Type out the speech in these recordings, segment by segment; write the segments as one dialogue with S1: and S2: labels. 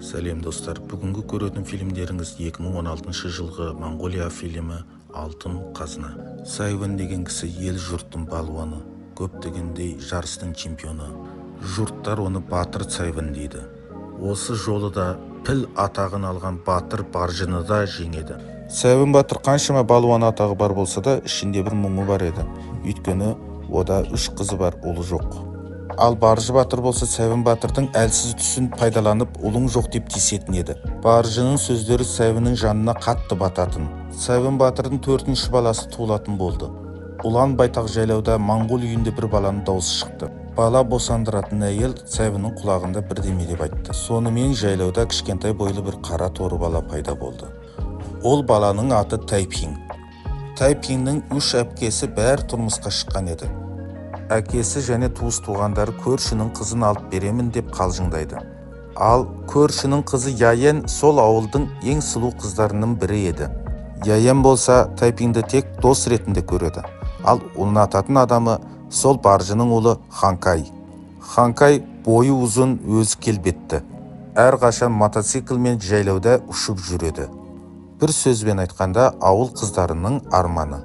S1: Сәлем, достар! Бүгінгі көретін фильмдеріңіз 2016 жылғы Моңғолия фильмі «Алтын қазына». Сайвен деген кісі ел жұрттың балуаны, көптегендей жарыстың чемпионы. Жұрттар оны батыр Сайвен дейді. Осы жолы да піл атағын алған батыр Баржыны да жеңеді. Сайвен батыр қаншама балуан атағы бар болса да, ішінде бір мұңы бар еді. Өйткені ода үш қызы бар, ұлы жоқ. Ал Баржы батыр болса, Сайвен батырдың әлсіз тұсын пайдаланып, ұлың жоқ деп тиісетін еді. Баржының сөздері Сайвеннің жанына қатты бататын. Сайвен батырдың төртінші баласы туылатын болды. Ұлан байтақ жайлауда моңғол үйінде бір баланың дауысы шықты. Бала босандыратын әйел Сайвеннің құлағында бірдеме деп айтты. Сонымен жайлауда кішкентай бойлы бір қара торы бала пайда болды. Ол баланың аты Тайпин. Тайпиннің үш әпкесі бәрі тұрмысқа шыққан еді. Әкесі және туыс туғандары көршінің қызын алып беремін деп қалжыңдайды. Ал көршінің қызы Яен сол ауылдың ең сұлу қыздарының бірі еді. Яен болса, Тайпинді тек дос ретінде көреді. Ал ұнататын адамы сол Баржының ұлы Ханкай. Ханкай бойы ұзын, өзі келбетті. Әрқашан мотоциклмен жайлауда ұшып жүреді. Бір сөзбен айтқанда, ауыл қыздарының арманы.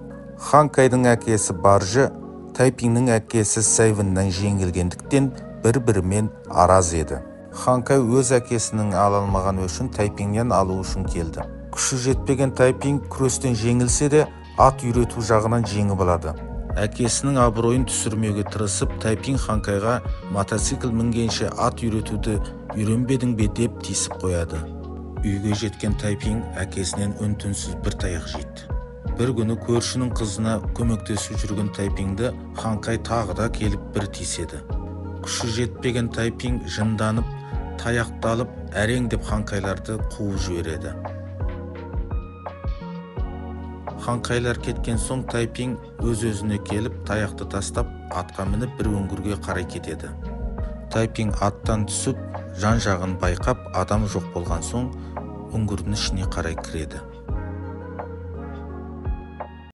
S1: Ханкайдың әкесі Баржы Тайпиннің әкесі Сайвеннен жеңілгендіктен бір-бірімен араз еді. Ханкай өз әкесінің ала алмаған өшін Тайпиннен алу үшін келді. Күші жетпеген Тайпин күрестен жеңілсе де, ат үйрету жағынан жеңіп алады. Әкесінің абыройын түсірмеуге тырысып, Тайпин Ханкайға мотоцикл мінгенше ат үйретуді үйренбедің бе деп тиісіп қояды. Үйге жеткен Тайпин әкесінен үн-түнсіз бір таяқ жейді. Бір күні көршінің қызына көмектесіп жүрген Тайпинді Ханкай тағы да келіп бір тиіседі. Күші жетпеген Тайпин жынданып, таяқты алып, әрең деп Ханкайларды қуып жібереді. Ханкайлар кеткен соң Тайпин өз-өзіне келіп, таяқты тастап, атқа мініп бір үңгірге қарай кетеді. Тайпин аттан түсіп, жан-жағын байқап, адам жоқ болған соң үңгірдің ішіне қарай кіреді.